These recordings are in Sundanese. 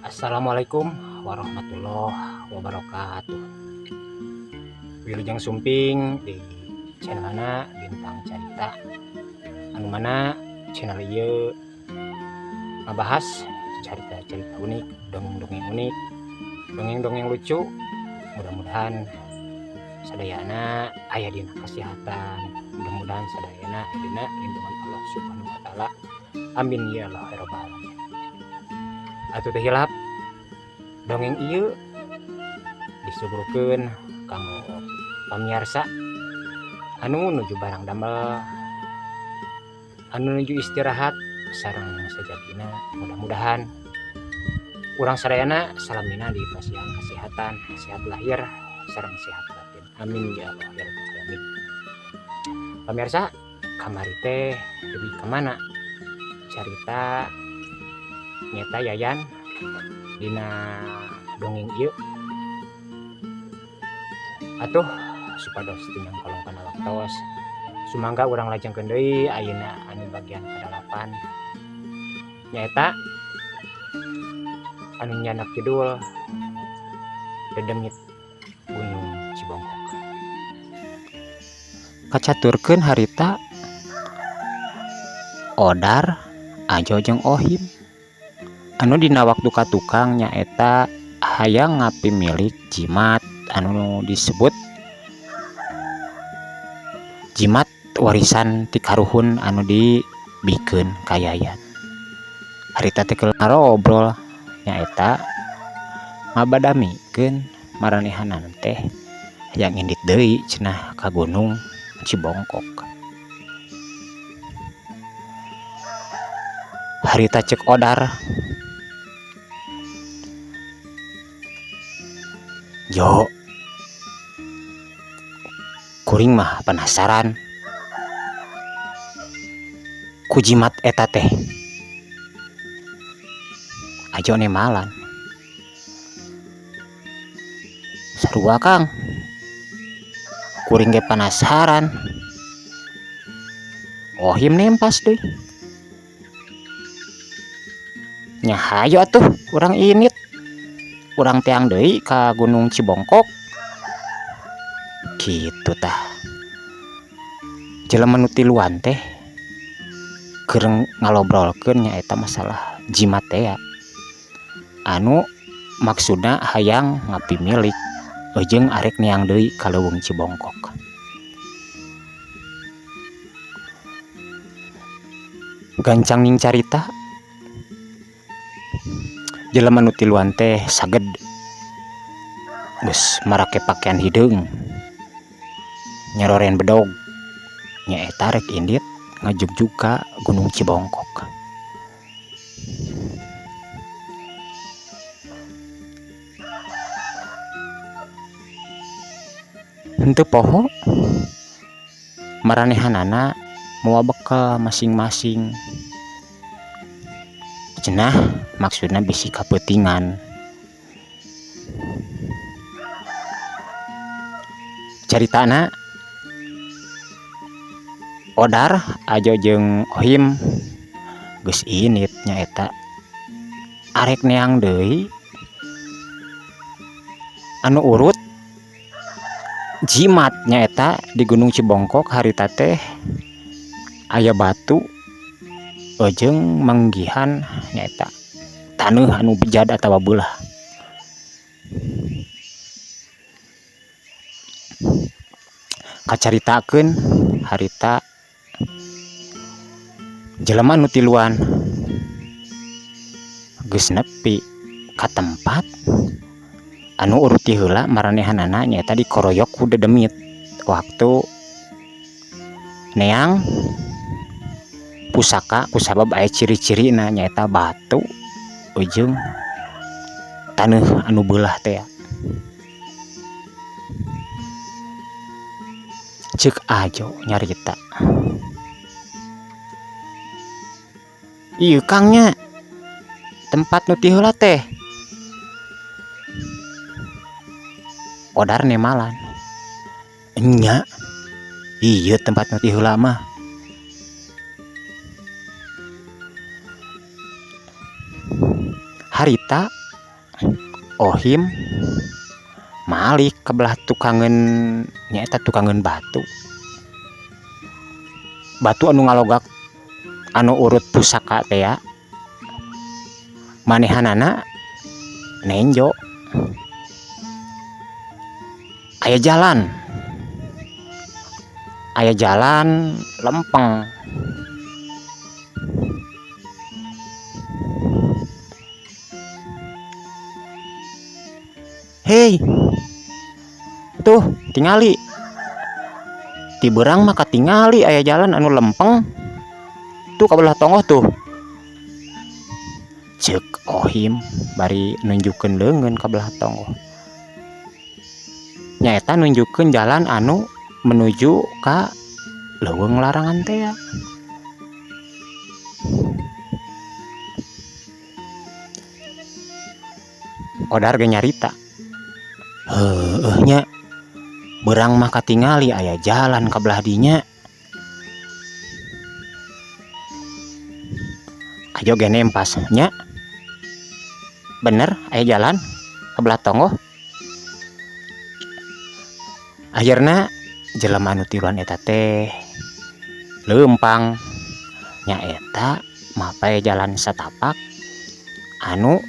Assalamualaikum warahmatullahi wabarakatuh. Wilujeng sumping di channelna Bintang Carita, anu mana channel ieu ngabahas cerita-cerita unik, dongeng-dongeng unik, dongeng-dongeng lucu. Mudah-mudahan sadayana aya dina kesehatan, mudah-mudahan sadayana aya dina lindungan Allah Subhanahu wa taala. Amin ya Allah ya rabbal alamin. Atuh teh hilap, dongeng ieu disuguhkeun kanggo pamiarsa anu nuju barang damel, anu nuju istirahat sareng sajabina. Mudah-mudahan urang sadayana salamina dipasihan kesehatan, sehat lahir sareng sehat batin. Amin ya Allah ya rabbal alamin. Pamirsa, kamari teh lebih kemana carita nyata Yayan dina dongeng ieu? Atuh supados teu nyangkolong kana waktos, sumangga urang lajengkeun deui ayeuna anu bagian kadalapan, nyaeta anu nyandak judul Dedemit Gunung Cibongkok. Kacaturkeun harita Odar, Ajo jeung Ohim anu dina waktu ka tukang nyaeta hayang ngapimilik jimat anu disebut jimat warisan ti karuhun anu dibikeun ka Yayan. Harita teh keur ngarobrol nyaeta ngabadamikeun maranehanana teh hayang indit deui cenah ka Gunung Cibongkok. Harita cek Odar, "Jo, kuring mah penasaran ku jimat eta teh." Ajo nemalan, "Sarua, Kang, kuring ge penasaran." Ohim nempas deui, "Nya hayo atuh urang init, urang teang deui ka Gunung Cibongkok." Kitu tah jelema nu tiluan teh keur ngalobrolkeun nyaeta masalah jimat teh anu maksudna hayang ngapimilik jeung arek neang deui ka Leuweung Cibongkok. Gancang ning carita, jelema nu tiluan teh saged geus marake pakaian hideung, nyororen bedog, nyaeta rek indit ngajugjug ka Gunung Cibongkok. Henteu poho maranehanana mawa bekal masing-masing, cenah maksudna bisi kapeutingan. Caritana Odar, Ajo jeung Ohim geus init nyaeta arek neang deui anu urut jimat, nyaeta di Gunung Cibongkok harita teh aya batu jeung manggihan nyaeta taneuh anu bejad atawa beulah. Kacaritakeun harita jelema nu tiluan geus nepi ka tempat anu urut ti heula maranehanana nyaeta dikoroyok ku dedemit waktu neang pusaka, kusabab aya ciri-cirina nyaeta batu jeung taneuh anu beulah teh. Ceuk Ajo nyarita, "Ieu, Kang, nya tempat nu ti heula teh." Odar nemalan, "Enya, ieu tempat nu ti heula mah." Harita Ohim malik ka belah tukangeun nyaeta tukangeun batu. Batu anu ngalogak anu urut pusaka teh ya manehanana nenjo aya jalan, aya jalan lempeng. Hei tuh tingali ti beurang mah katingali aya jalan anu lempeng tuh ka belah tonggoh tuh ceuk Ohim bari nunjukkeun leungeun ka belah tonggoh nyaeta nunjukkeun jalan anu menuju ka leuweung larangan tea. Odar ge nyarita heueuh nya beurang mah katingali aya jalan ka belah dinya ajo ge nempas nya bener aya jalan ka belah tonggoh akhirna jelema nu tiluan eta teh leumpang nyaeta mapay jalan satapak anu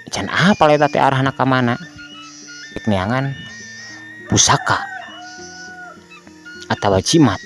can apal eta teh arahna ka mana rek neangan pusaka atawa jimat.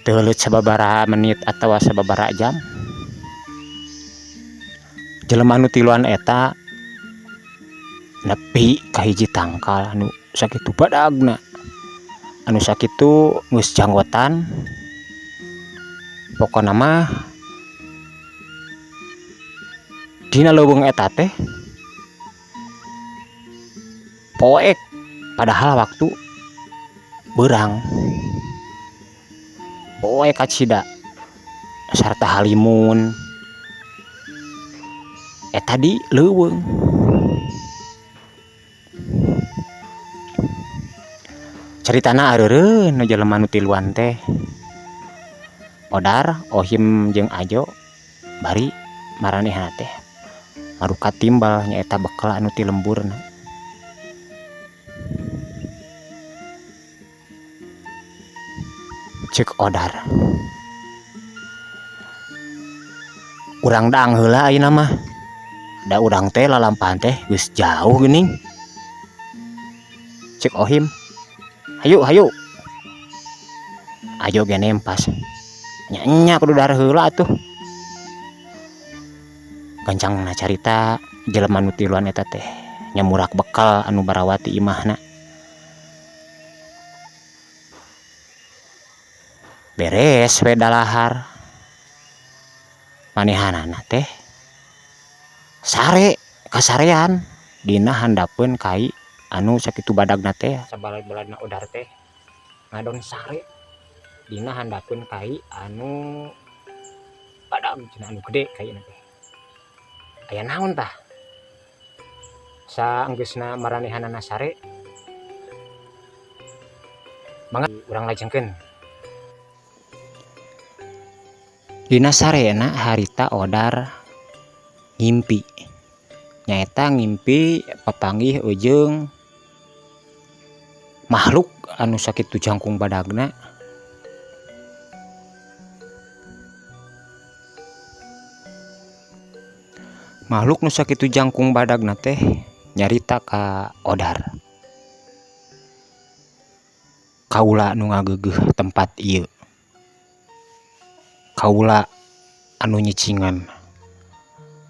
Teu heuleut sababaraha menit atawa sababaraha jam jelema nu tiluan eta nepi ka hiji tangkal anu sakitu badagna anu sakitu geus janggotan pokona mah dina leuweung eta teh poek padahal waktu beurang poek kacida sarta halimun eta di leuweung. Caritana areureun nu jelema nu tiluan teh Odar, Ohim jeung Ajo bari maranehna teh maruka timbel nyaeta bekel anu ti lemburna. Ceuk Odar, urang daang heula ayeuna mah da urang teh lalampahan teh geus jauh geuning. Ceuk Ohim, hayu hayu Ajo ge nempas nya nya kudu dahar heula atuh. Gancangna carita jelema nu tiluan eta teh nyamurak bekal anu barawati imahna. Beres we dalahar manehanana teh sare kasarean dina handapeun kai anu sakitu badagna teh. Sabalad-baladna Odar teh ngadon sare dina handapeun kai anu badag cenah anu gede kaina teh. Aya naon tah saenggeusna maranehanana sare mangga urang lajengkeun. Dina sarena harita Odar ngimpi nyaeta ngimpi papanggih jeung makhluk anu sakitu jangkung badagna. Makhluk nu sakitu jangkung badagna teh nyarita ka Odar, kaula nu ngageugeuh tempat ieu, kaula anu nyicingan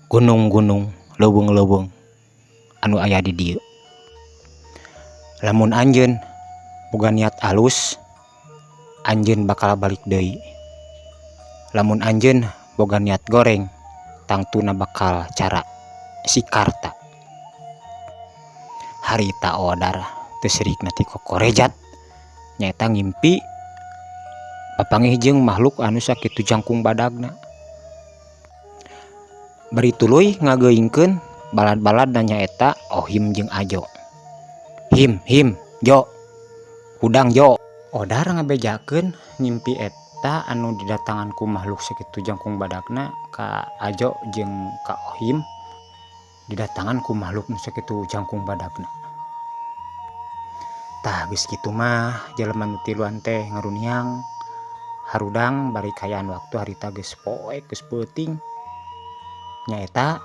gunung-gunung leuweung-leuweung anu aya di dieu. Lamun anjeun boga niat alus anjeun bakal balik deui, lamun anjeun boga niat goreng tangtuna bakal cara sikarta. Harita Odar teu sirikna ti kokorejat nyaeta ngimpi papanggih jeung makhluk anu sakitu jangkung badagna. Bari tuluy ngageuingkeun balad-baladna nyaeta Ohim jeung Ajo. Him him Jo hudang Jo. Odar ngabejakeun ngimpi Nyaeta anu didatangan ku makhluk sakitu jangkung badagna ka Ajo jeung ka Ohim didatangan ku makhluk nu sakitu jangkung badagna. Tah geus kitu mah jelema nu tiluan teh ngaruniang harudang bari kaayaan waktu harita geus poek geus peuting nyaeta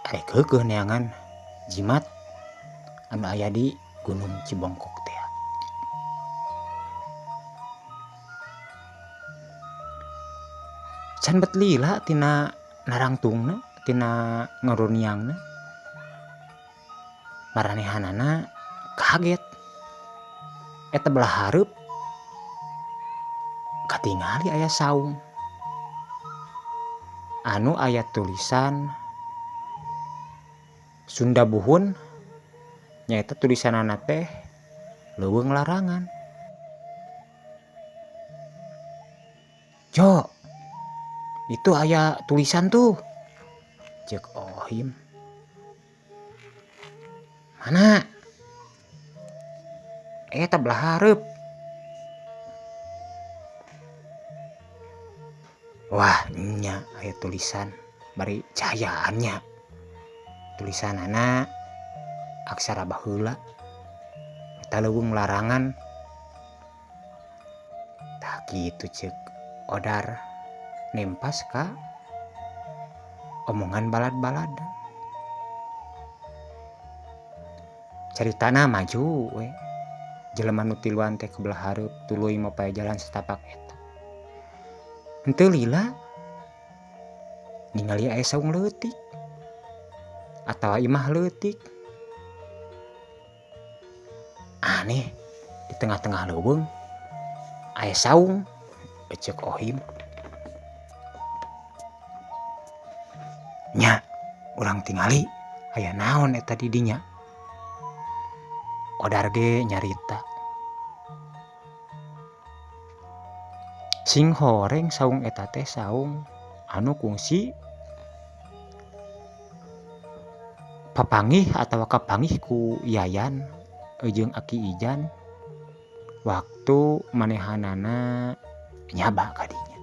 arek keukeuh neangan jimat anu aya di Gunung Cibongkok tea. Can bet lila tina narangtungna tina ngaruniangna maranehanana kaget eta belah hareup katingali aya saung anu aya tulisan Sunda Buhun nyaeta tulisanana teh leuweung larangan. Jo itu aya tulisan tuh cek Ohim mana eta belah hareup. Wah nya aya tulisan bari cahayaannya tulisanana aksara baheula eta leuweung larangan. Tah kitu cek Odar nempas ka omongan balad-balad. Caritana maju we jelema nu tiluan teh ke belah hareup tuluy mapay jalan setapak eta. Henteu lila ningali aya saung leutik atawa imah leutik. Aneh di tengah-tengah leuweung aya saung cek Ohim. Nya urang tingali aya naon eta di dinya. Odar ge nyarita. Sing horeng saung eta teh saung anu kungsi papanggih atawa kapanggih ku Yayan jeung Aki Ijan waktu manehanana nyaba ka dinya.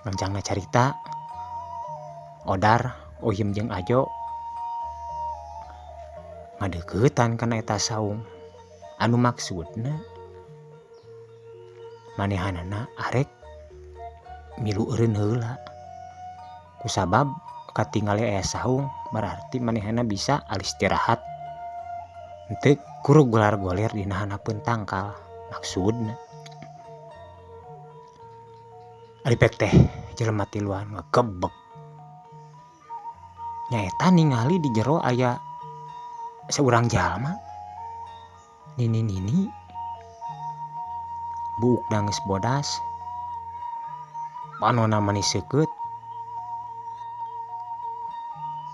Gancangna carita Odar Ohim jeung Ajo ngadeuketan kana eta saung anu maksudna manehanana arek milu eureun heula kusabab katingali aya saung berarti manehana bisa alistirahat henteu kurug golar-goler dina handapeun tangkal maksudna. Ari pek teh jelema tiluan ngagebeg nyaeta ningali di jero aya saurang jalma nini-nini buukna geus bodas panonna manis seukeut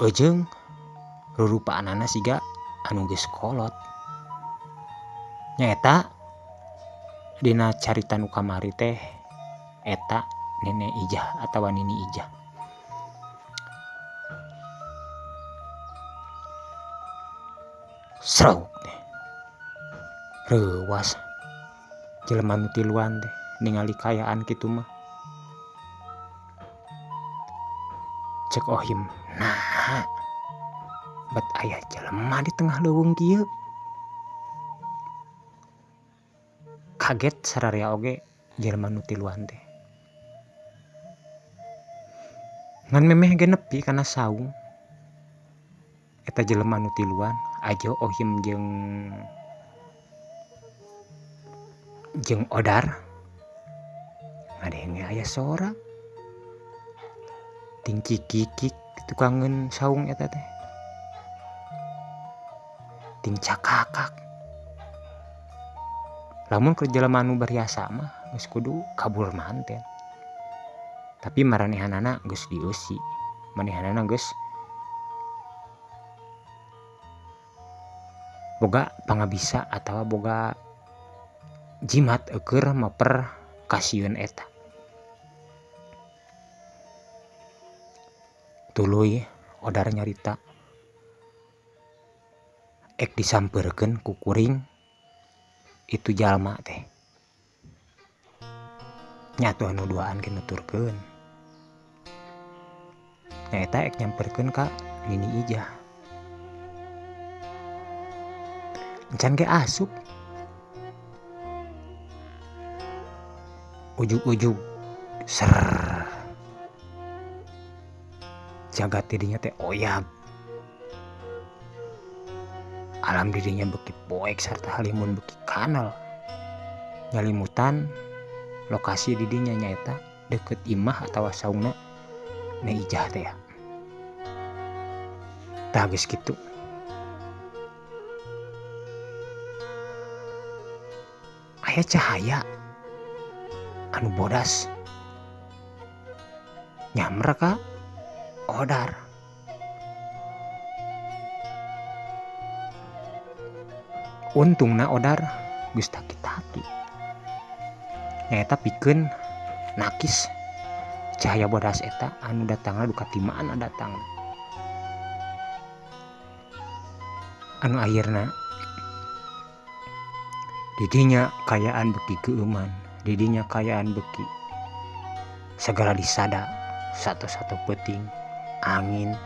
eujeung rurupaanana siga anu geus kolot. Nyaeta dina carita nu kamari teh eta Nenek Ijah atawa Nini Ijah. Srok teh reuwas jelema nu tiluan teh ningali kaayaan kitu mah. Cek Ohim nah bet aya jelema di tengah leuweung kieu. Kaget sararea oge jelema nu tiluan teh. Ngan memeh ge nepi kana saung eta jelema nu tiluan Ajo Ohim jeung Odar ngadenge aya sora ting cikikik tukangeun saung eta teh ting cakakak. Lamun keur jelema nu bariasa mah geus kudu kabur manten. Tapi maranehanana geus dieusi, manehanana geus boga pangabisa atawa boga jimat eueur maper kasieun eta. Tuluy Odar nyarita ek disampeurkeun ku kuring itu jalma teh. Nya atuh anu duaan ge nuturkeun. Nyaeta ek nyamperkeun ka Nini Ijah. Encan ge asup. Ujug-ujug serrrr. Jagat didinya teh oyag. Alam didinya beuki poek sarta halimun beuki kanal. Nyalimutan lokasi didinya nyaeta deukeut imah atawa saungna Ne Ijah teh ya. Tah geus kitu. Aya cahaya anu bodas nyamber ka Odar. Untungna Odar geus taki-taki. Nyaeta pikeun nakis cahaya bodas eta anu datangna duka ti mana datangna. Anu akhirna didinya kaayaan beuki geueuman, didinya kaayaan beuki sagala disada sato-sato peuting angin.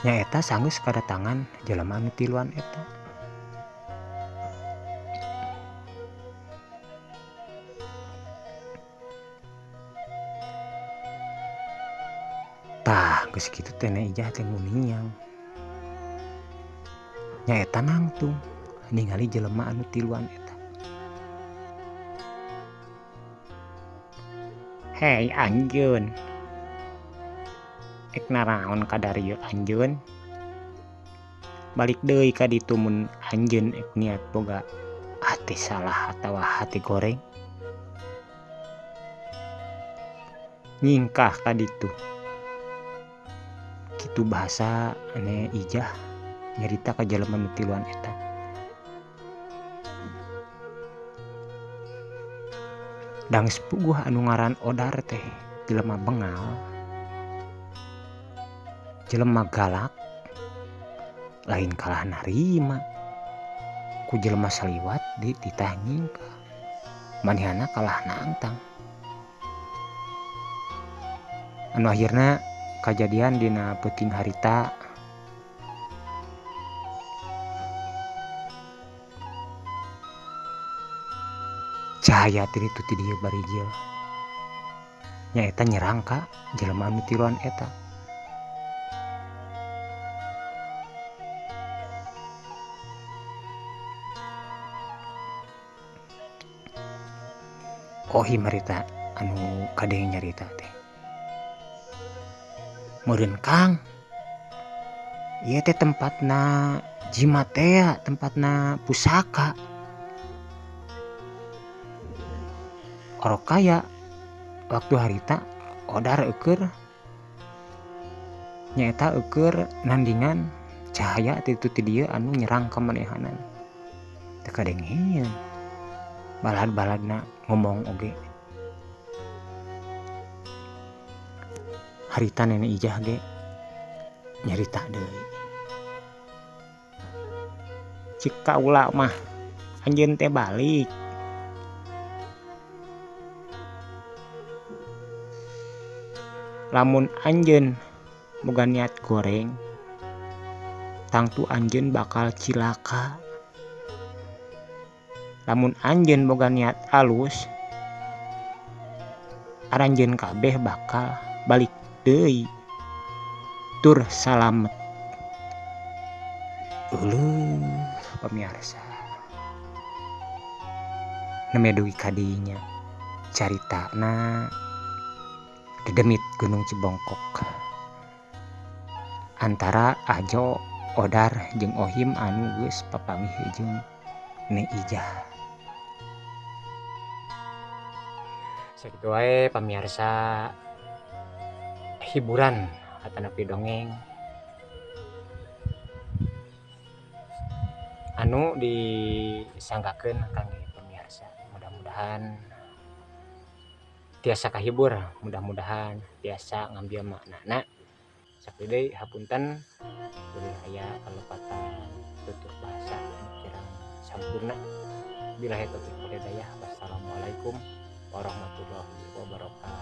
Nyaeta sanggeus kadatangan jelema anu tiluan eta. Tah geus kitu teh Ne Ijah teh nguniang. Nyaeta nangtung ningali jelema anu tiluan eta. Hei anjeun. Ek naraon ka darieu anjeun? Balik deui ka ditu mun anjeun ek niat boga hate salah atawa hate goreng. Nyingkah ka ditu. Kitu bahasa Ne Ijah nyarita ka jelema nu tiluan eta. Da geus puguh anu ngaran Odar teh jelema bengal, jelema galak, lain kalah narima ku jelema saliwat dititah nyingkah. Manehna kalah nangtang. Anu akhirna kajadian dina peuting harita cahaya ti ditu ti dieu barijil. Nyaeta nyerang ka jelema anu tiluan eta. Ohi marita anu kadenge nyarita teh. Meureun Kang, ieu teh tempatna jimat tea, tempatna pusaka. Orok kaya waktu harita Odar eueur nyaeta eueur nandingan cahaya ti ditu ti dieu anu nyerang ka manehanan. Teu kadengean. Balad-baladna ngomong oge. Harita Nenek Ijah ge nyarita deui. Cik kaula mah anjeun teh balik. Lamun anjeun boga niat goreng, tangtu anjeun bakal cilaka. Lamun anjeun boga niat alus, aranjeun kabeh bakal balik deui tur salamet. Euleuh pamiarsa. Nembe dugi ka dinya caritana dedemit Gunung Cibongkok antara Ajo, Odar jeung Ohim anu geus papanggih jeung Ne Ijah. Sakitu wae pamiarsa hiburan atanapi dongeng anu disanggakeun kangge pamiarsa. Mudah-mudahan tiasa kahibur, mudah-mudahan tiasa ngambil maknana. Sakitu deui hapunten bilih aya kalepatan tutur bahasa anu kirang sampurna. Billahi taufiq wal hidayah. Wassalamualaikum Warahmatullahi wabarakatuh.